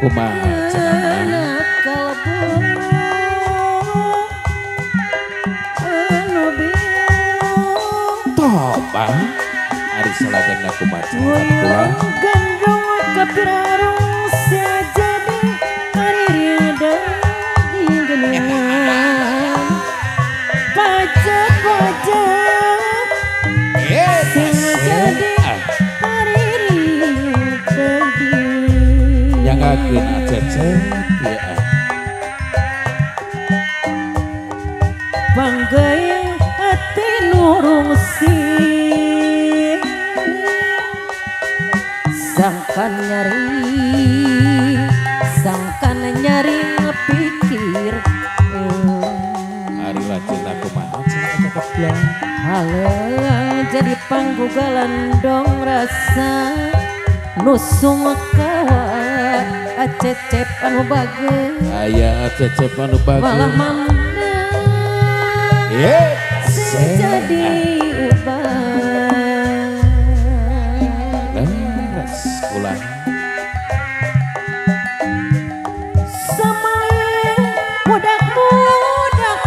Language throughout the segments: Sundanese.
Kumaha cenah kalbu anu bingung toba ari salajengna kumaha cenah kula gandung kapirarung jadi ari daging geuningan pajak-pajak jadi nyangakeun acecep ya panggaya hati nurungsi sangkan nyari pikir ari lajengna kumaha cenah eta keblong haleng jadi panggugalan dong rasa nusung kawa acecep anu bageus aya acecep anu bageus malah manda jadi ubah leres kula samaling budak-budak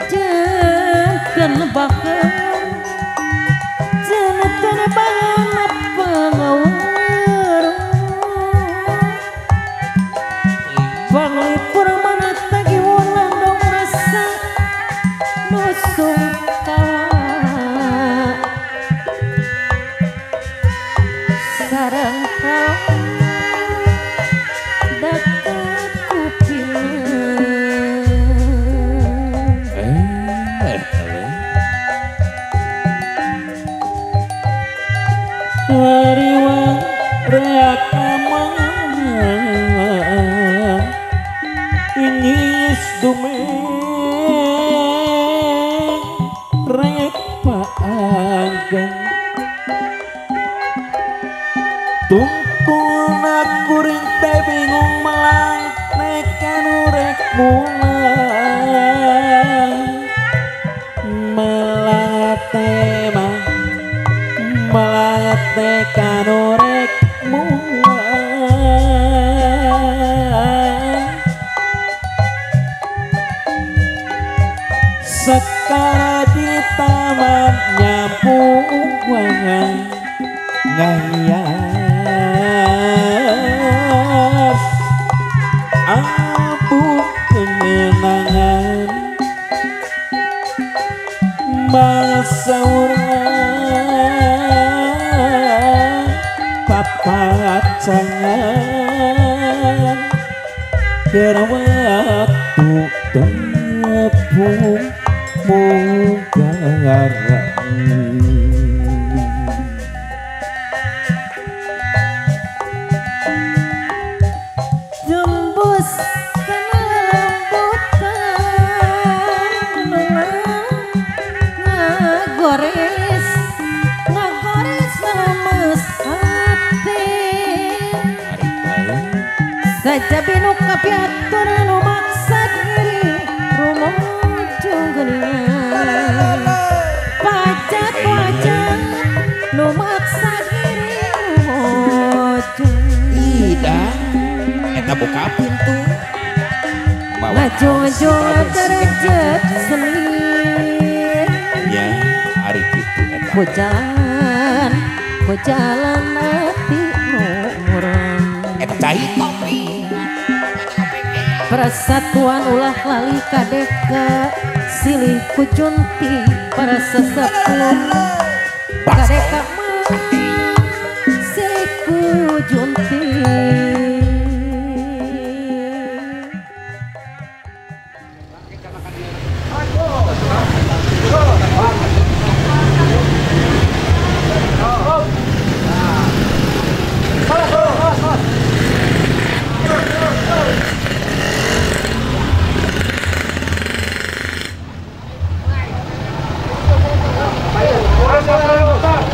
jangan bakal jangan bahan pangawar panglipur mana tagi wulan dong rasa nusung kawa sarang kau dapat kuping Hariwang reak amang ingis dumeng rek paanggang tungtuna kuring teh bingung melang nekan rek mulang melang tema melang tekan rek mulang sekara di taman nyampuan ngayas abu kenangan masa urang papacangan keur waktu tepung munggaran jembus kana lembutan ngagores ngagores lemes hati sajabi nu kapiatur nu maksa diri rumujung geuningan pajak-pajak nu maksa diri rumujung ida eta buka pintu ngajong-jong derajat seni ya ari kitu eta ku jalan hati nu murang eta cai kopi persatuan ulah lali kadeka silih kucunti para sesepuh kadeka mah silih kujunti.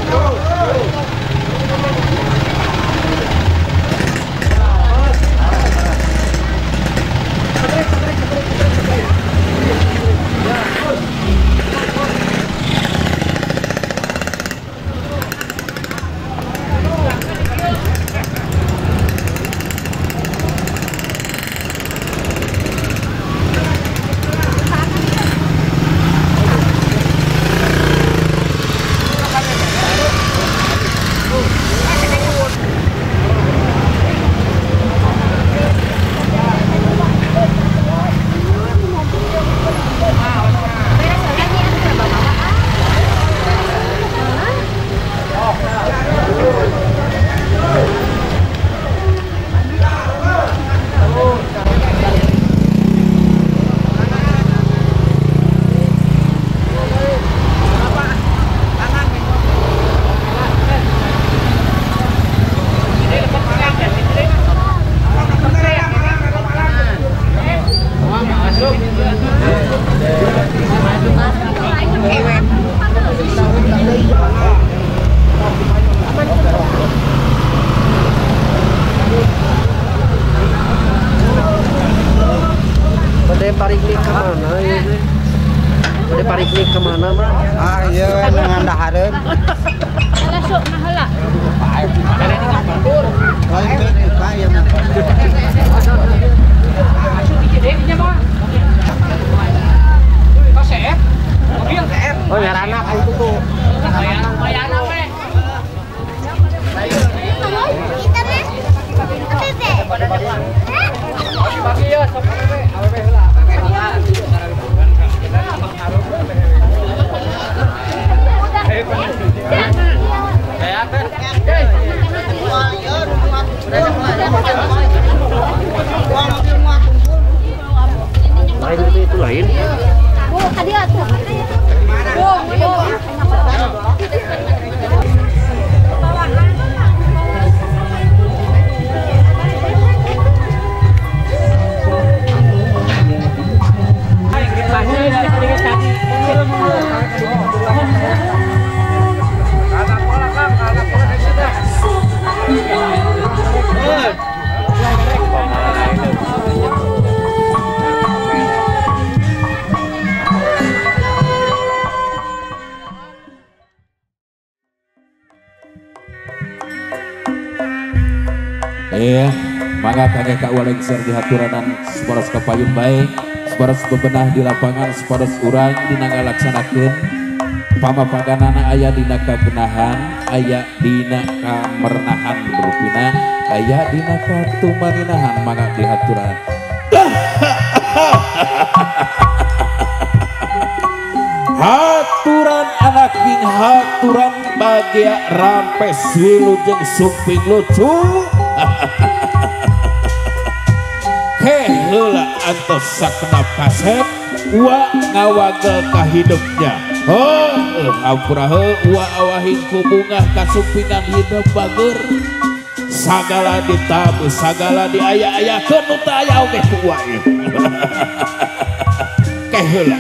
Go! Bade pariknik ka mana mah? Ah ieu dengan dahareun. Masuk mahala. Oh, ngarana itu tuh. Lain itu lain. Bu, tadi atuh. Bu, bu. Iya, mangga kangge ka walengser dihaturanan saparos kapayun bae, saparos bebenah di lapangan, saparos urang dina ngalaksanakeun pamapaganana aya dina kagenahan, aya dina kamernahan rupina, aya dina katumaninahan, mangga dihaturanan. Haturan anak king haturan bagia rampes wilujeng sumping lucu. Heh heula antos sakenap kasep wa ngawagel ka hidupnya. Heuh hampura heuh wa awahing ku bungah kasumpingan hidup bager. Sagala ditabuh sagala diaya-ayakeun nu teu aya oge ku wa ieu. Keh heula.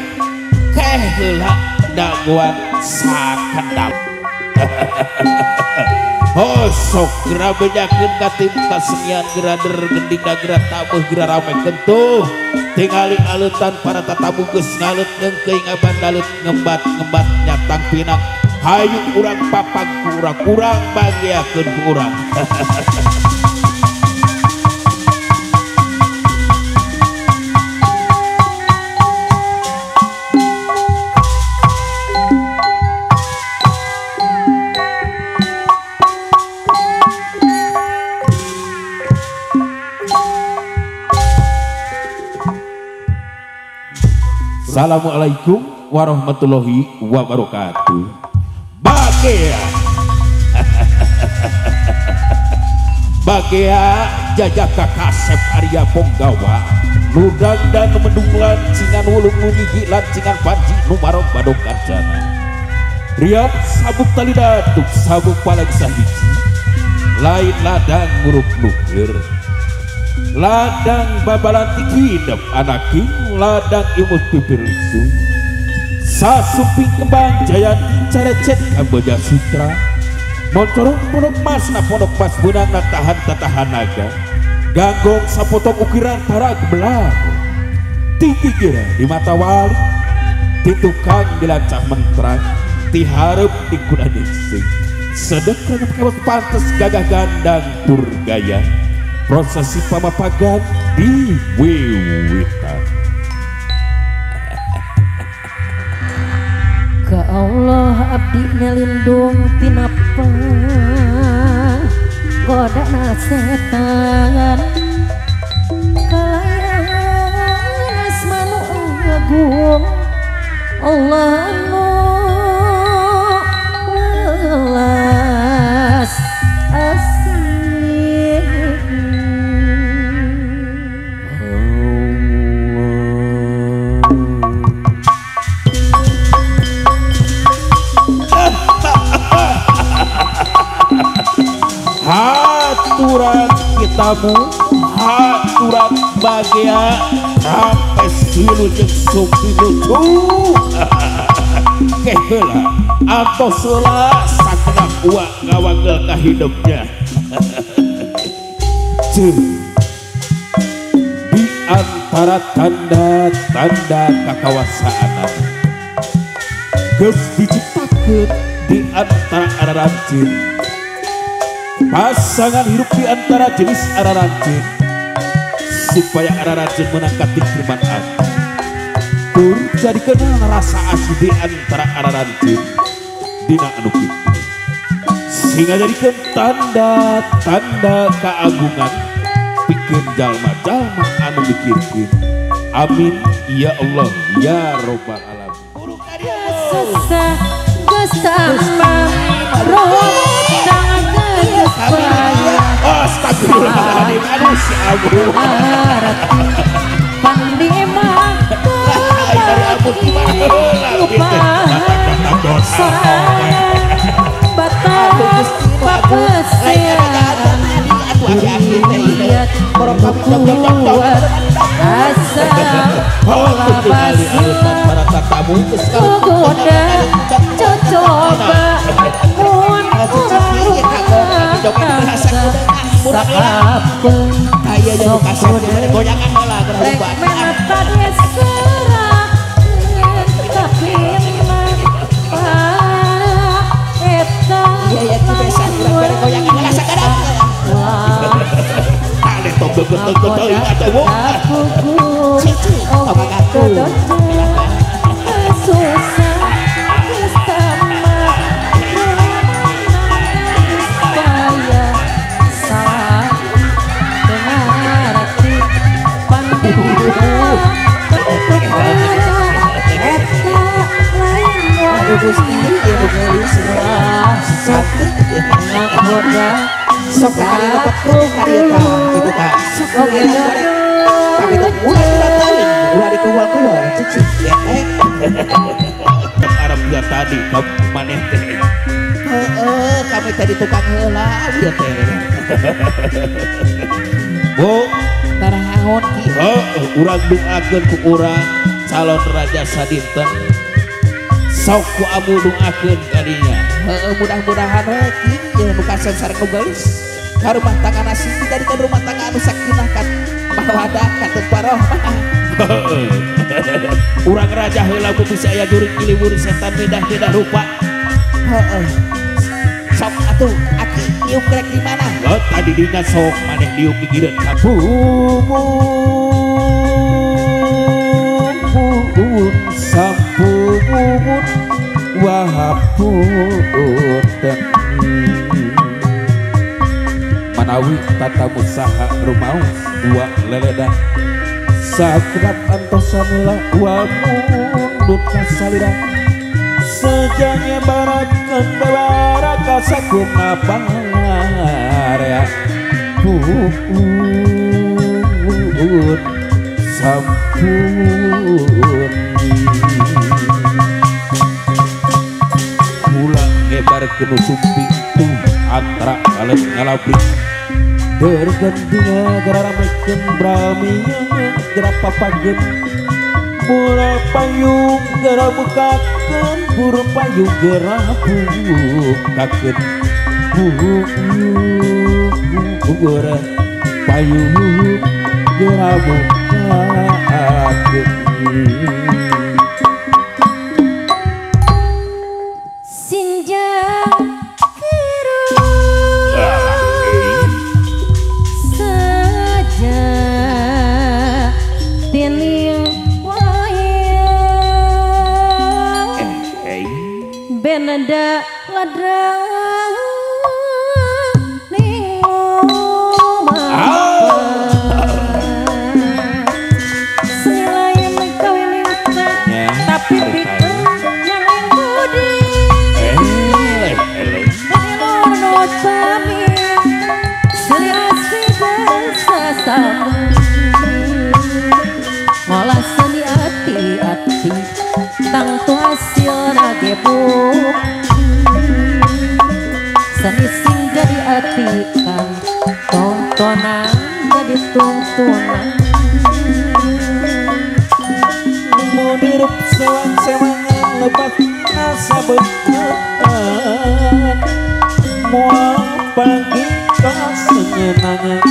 Keh heula dagoan sakedap. Oh sok geura bejakeun ka tim kasenian geura der gending geura tabuh geura rame kentuh tingali aleutan para tatamu geus ngaleut ngeungkeuy ngabandalut ngembat-ngembat nyatang pinang hayu urang papag ku urang urang bagiakeun ku urang. Assalamualaikum warahmatullahi wabarakatuh. Bagea Bagea jajaka kasep Arya Ponggawa nudang dan mendung lancingan wulung nunigi lancingan panji numarong badong kancana riap sabuk tali datuk sabuk paling sahiji lain ladang muruk nuklir ladang babalantik hidup anaking ladang imut pipir lisu sasuping kembang jayanti carecet kamboja sutra moncorong pondok mas na pondok mas benang na tahan tatahan naga ganggong sapotong ukiran para gebelang tinggi kira di mata wali di tukang dilancah menterang tiharep di kuda ningsing sedekah pantes gagah gandang tur gaya prosesi pamapagan di wiwitan. Ka Allah abdi ngelindung tina godana setan kalayan asmanu agung Allah nu welas asih. Haturan kitamu haturan bagia rampes wilujeng sumpi lucu. Keh heula antos heula sakenap uak ngawagel ka hidupnya. Di antara tanda-tanda kakawasaanan Geus diciptakeun di antara ararancin. Pasangan hidup di antara jenis ararancin supaya ararancin menang katikriman ati. Tur jadi kenal rasa asih di antara ararancin dina anu kitu. Sehingga jadikeun tanda-tanda keagungan pikeun jalma-jalma anu mikirkeun. Amin ya Allah ya robbal alamin. Susah geus tambah rotang geus payah. Astagfirullahaladzim, aduh si Abu Panglima lupa sorangan batas papesean lihat kuat asal pola basila goda cocoba mun urang rumah tangga saapun sok rek menata diserahkeun tapi mah para eta susah supaya salah dengarti sok Arab ya tadi maneh teh. Heeh, kami tadi tukang heula ieu teh. Bu, naraon ki? Heeh, urang doakeun ku urang calon raja sadinten. Sok ku amu doakeun kadinya. Heeh, mudah-mudahan we ki ieu nu kasen sareng nu geulis. Ka rumah tangga nasi dijadikeun rumah tangga anu sakinah kat mawadah katut warohmah. Urang raja heula ku bisa aya jurig iliwur setan beda-beda rupa. Heeh. Sok atuh aki niuk rek di mana? Oh, tadi dina sok maneh niuk gigireun ka bumun sampumun wahapunten. Manawi tatamu saha rumaos dua leledan sakrap antosan la wa mundut kasalira sejanya barakan baraka sakuma pangarea pun sampun pulang ngebar kenu sumping tuh antara kalen ngalabrik bergantinya geramekeun braminya gerapapageun murah payung gerabukakeun burung payung gerabukakeun burung payung gerabukakeun. Sinjang saja tining wayang benada ladrang ning omah selain kawilingan tapi pikeun yang budi nu sami ngolah seni ati-ati tangtu hasil nage bukti seni sing jadi ati kang tontonan jadi tuntunan mau dirup sewang-sewangan lepas asa beketan moal pagi kasenyenangan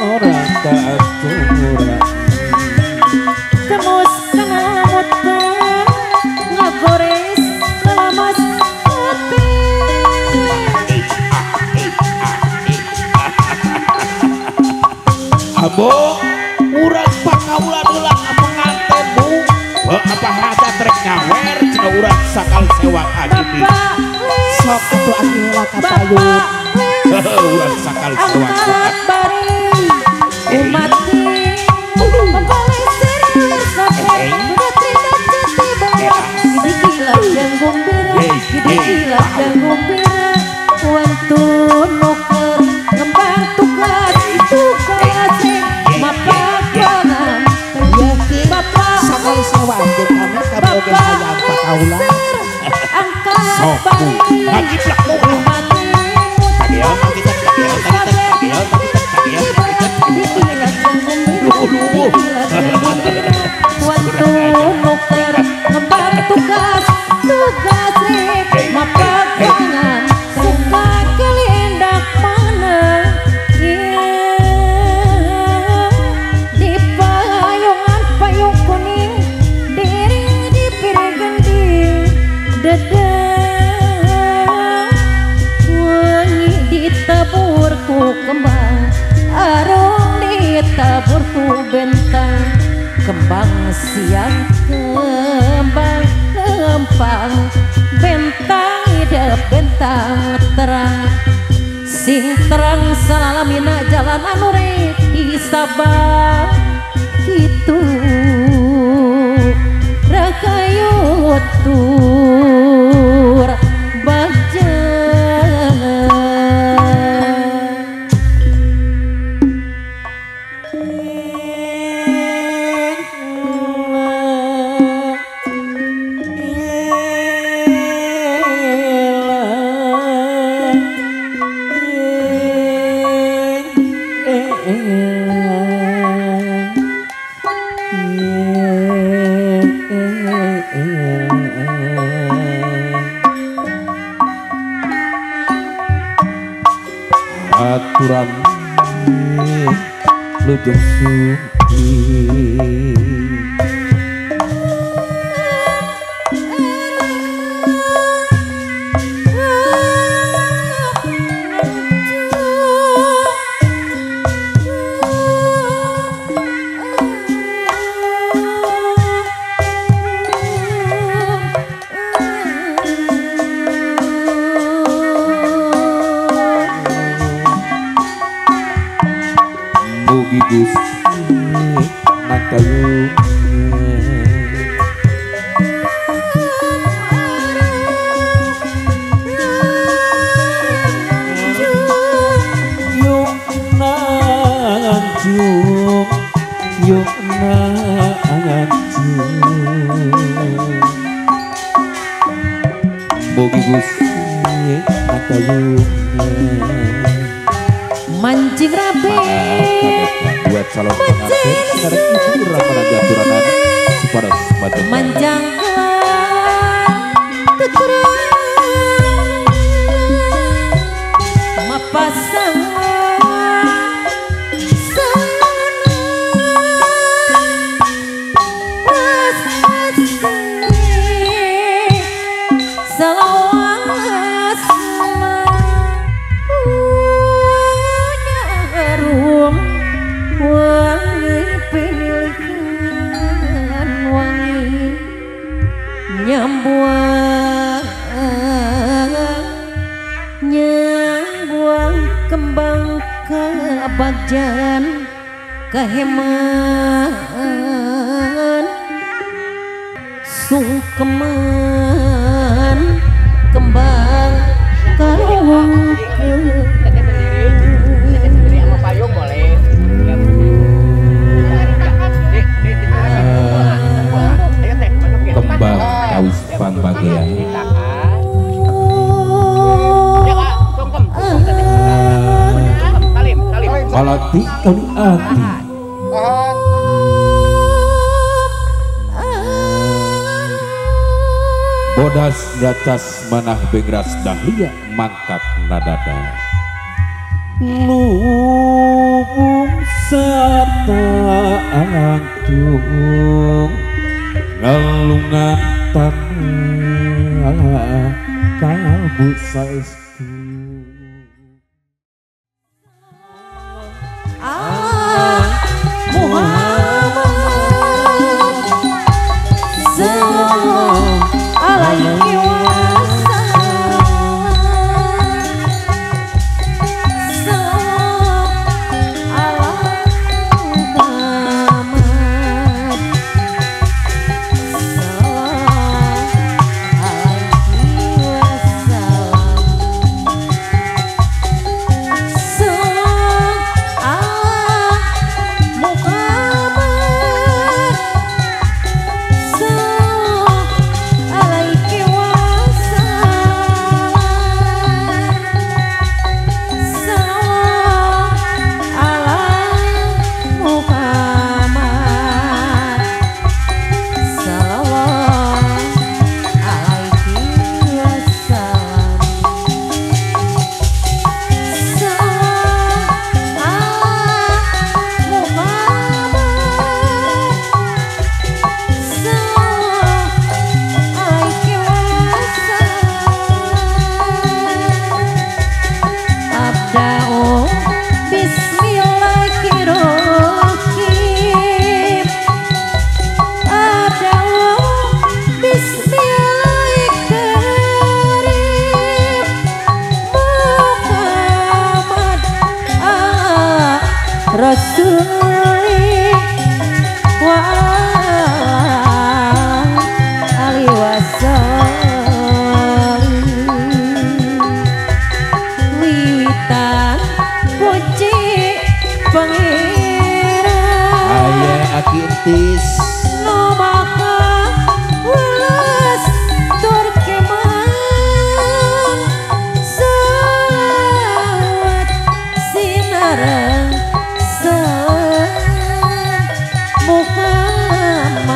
orang tak curang tembus kana muter urang sakali sewang aki. Sok atuh aki heula ka payun. Urang sakali sewang. Sakali sewang jeung kami kami oge hayang pakaula. Sok ngajiplak Kembang siang kembang lempang bentang hidup bentang terang sing terang salalamina jalan anu rek disabah kitu rakayut tur bagja. Aturan lujeng suci mugi Gusti mangkayung yuk nanjung yuk nanjung mugi Gusti mangkayung mancing rapi buat calon pengantin sekarang ibu ramadan jaturanan supaya semacam manjang keturang mapasang nyambuang kembang kabagjan keheman sungkeman kembang karung kembang kawis pangbagian malati kali ati bodas gatas manah bengras dahlia mangkak nadada lubung serta angtung ngalungan tanah kalbu saestu. Muhammad sallallahu alaihi Rasuli wa ali wasali wiwitan puji pangeran aya aki entis nu maha welas tur keman selawat sinareng Muhammad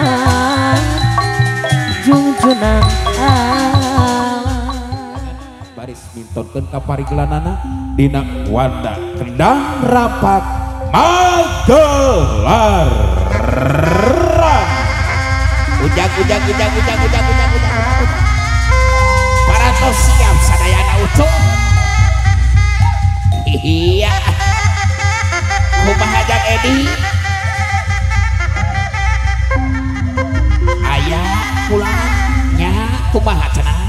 junjunan alam baris mintonkeun ka parigelanana dina wanda kendang rapat magelaran. Ujang ujang ujang ujang ujang ujang ujang parantos siap sadayana ucung. Iya kumaha Jang Edi aya pulang nya kumaha cenah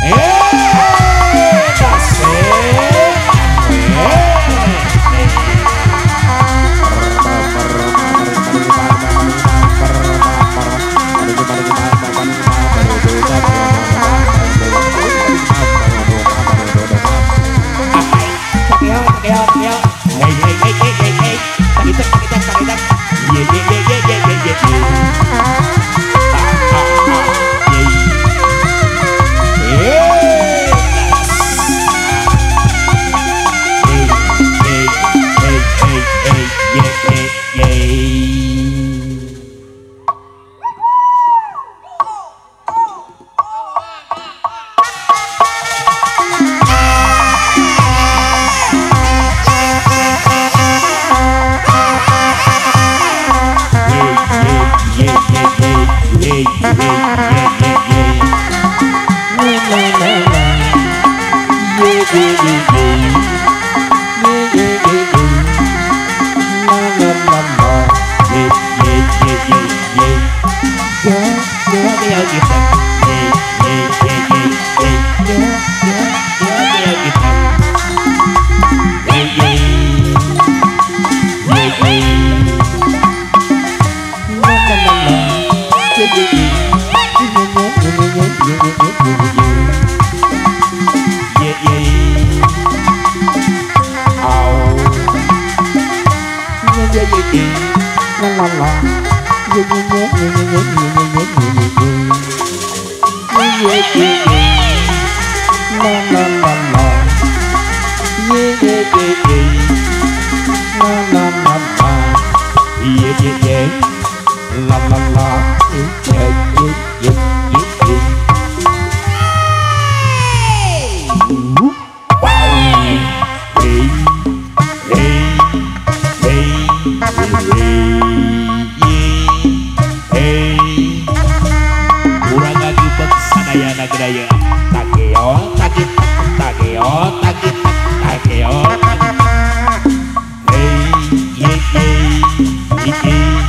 Hey, yeah, yeah, yeah.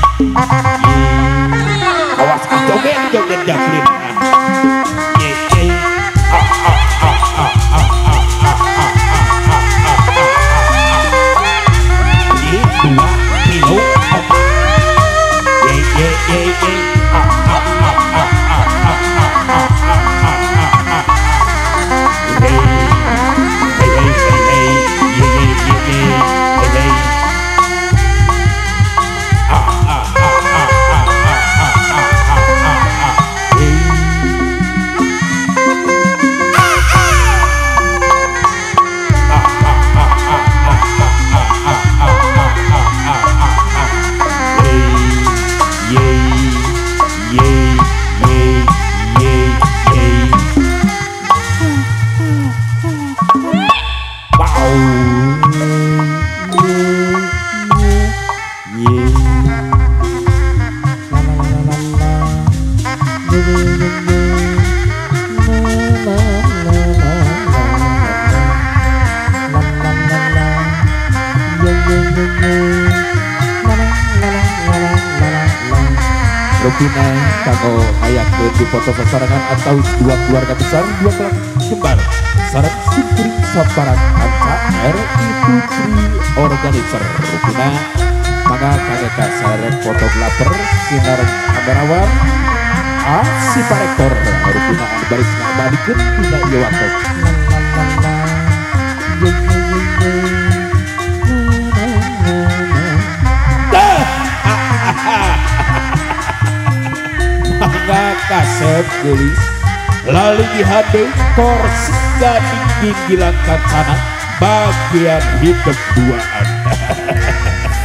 Rupina kanggo ngayakeun di foto sasarangan atau dua keluarga besar dua keluarga kembar sareng simkuring saparang kanca RI Putri organizer. Rupina mangga kangge kasareng fotografer sinareng kamerawan si parektor. Rupina anu baris ngabadikeun dina ieu waktos. Mangga kasep geulis lalinggihan deui kursi gading ginggilan kancana bagian hidup duaan.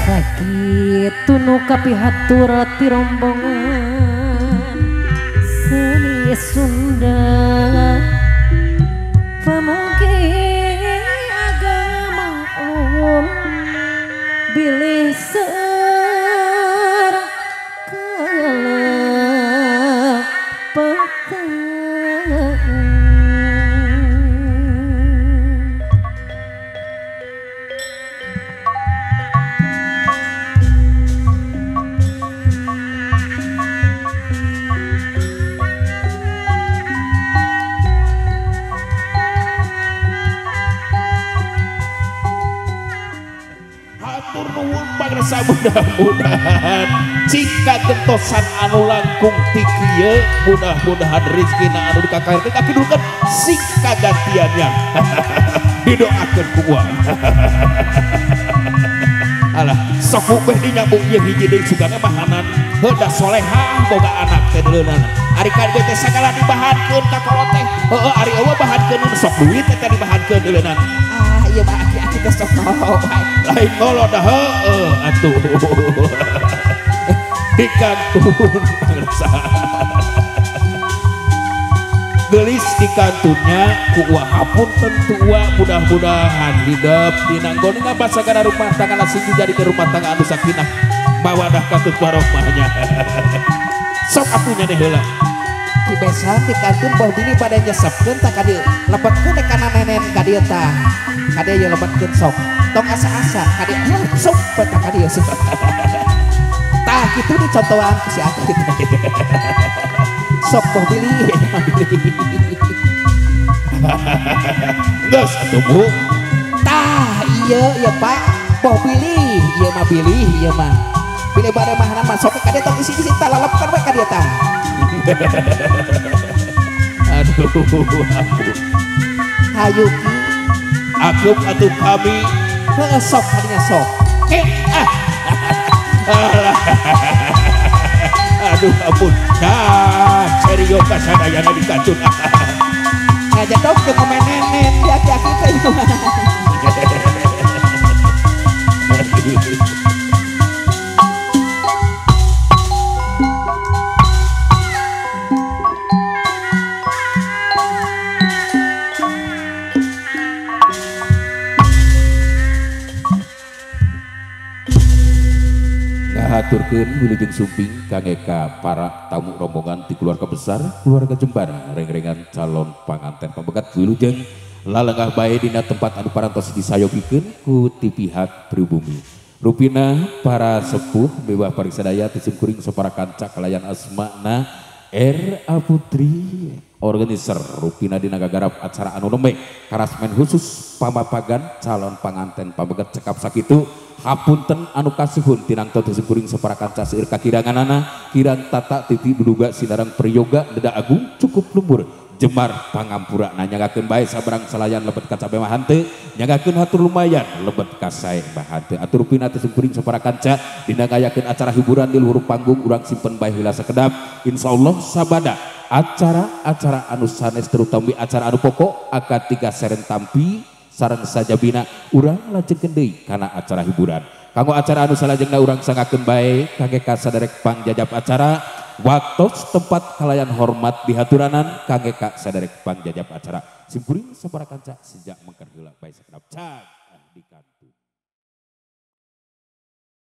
Sakitu nu kapihatur ti rombongan seni Sunda pamugi agama umum bilih mudah-mudahan jika gentosan anu langkung ti kieu mudah-mudahan rezekina anu dikakairkeun kakidulkeun sing kagantiannya didoakeun ku urang. Alah sok beh dinyambung ieu hiji deui sugana mahanan heudah solehah boga anak teh deuleunana. Ari kan teh sagala dibahankeun ka kolot teh heueuh ari eueuh bahankeun sok duit teh dibahankeun deuleunana. Ah ieu mah aki-aki teh sok ngolo wae. Lain ngolo dah heueuh atuh. Dikantun pangrasa. Gelis dikantunnya ku uang hapunten tua mudah-mudahan hidup dinanggon ngabasagana rumah tangga sing dijadikeun rumah tangga anu sakinah mawadah katut warohmahnya. Sok atunya deh heula. Ki besan dikantun boh bini pada nyesepkeun tah ka dieu. Lebetkeun kana nenen ka dieu tah. Ka dieu lebetkeun sok. Tong asa-asa ka dieu sok tah ka dieu. Tah kitu dicontohan ku si aki teh. Sok boh bili. Geus atuh Bu. Tah ieu ieu Pak, boh bilih, ieu mah bilih ieu mah. Bilih bade mahanan mah sok ka dieu tong isi-isi tah lalepkeun we ka dieu tah. Aduh ampun. Hayu ki. Akum atuh kami. Heueuh sok kadinya sok. Ah. Aduh ampun. Dah serio kasadayana dikacun. Ngajedog jeung ngomen nenen di aki-aki teh ieu mah. Ngahaturkeun wilujeng sumping kangge ka para tamu rombongan ti keluarga besar keluarga Jembar rengrengan calon panganten pamegat wilujeng lalengah bae dina tempat anu parantos disayogikeun ku ti pihak pribumi. Rupina para sepuh mewah parisadaya ti simkuring sapara kanca kalayan asmana R.A. Putri organizer rupina dina gagarap acara anu nembe karasmen khusus pamapagan calon panganten pamegat cekap sakitu hapunten anu kasuhun tinangto simkuring sapara kanca seueur kakiranganana kirang tata titi duduga sinareng priyoga deda agung cukup lumbur jemar pangampura nanyagakeun bae sabarang salayan lebet ka cabe mah henteu nyagakeun hatur lumayan lebet ka sae mah henteu. Atur rupina teh simkuring sapara kanca dina ngayakeun acara hiburan di luhur panggung urang simpen bae heula sakedap. Insyaallah sabada acara-acara anu sanes terutami acara anu pokok akad tiga seren tampi sareng sajabina urang lajengkeun deui kana acara hiburan. Kanggo acara anu salajengna urang sangakeun bae kangge ka saderek pangjajab acara waktos tempat kalayan hormat dihaturanan kangge ka saderek pangjajab acara. Simkuring sabara kanca sejak mengker heula bae sakedap cag dikan.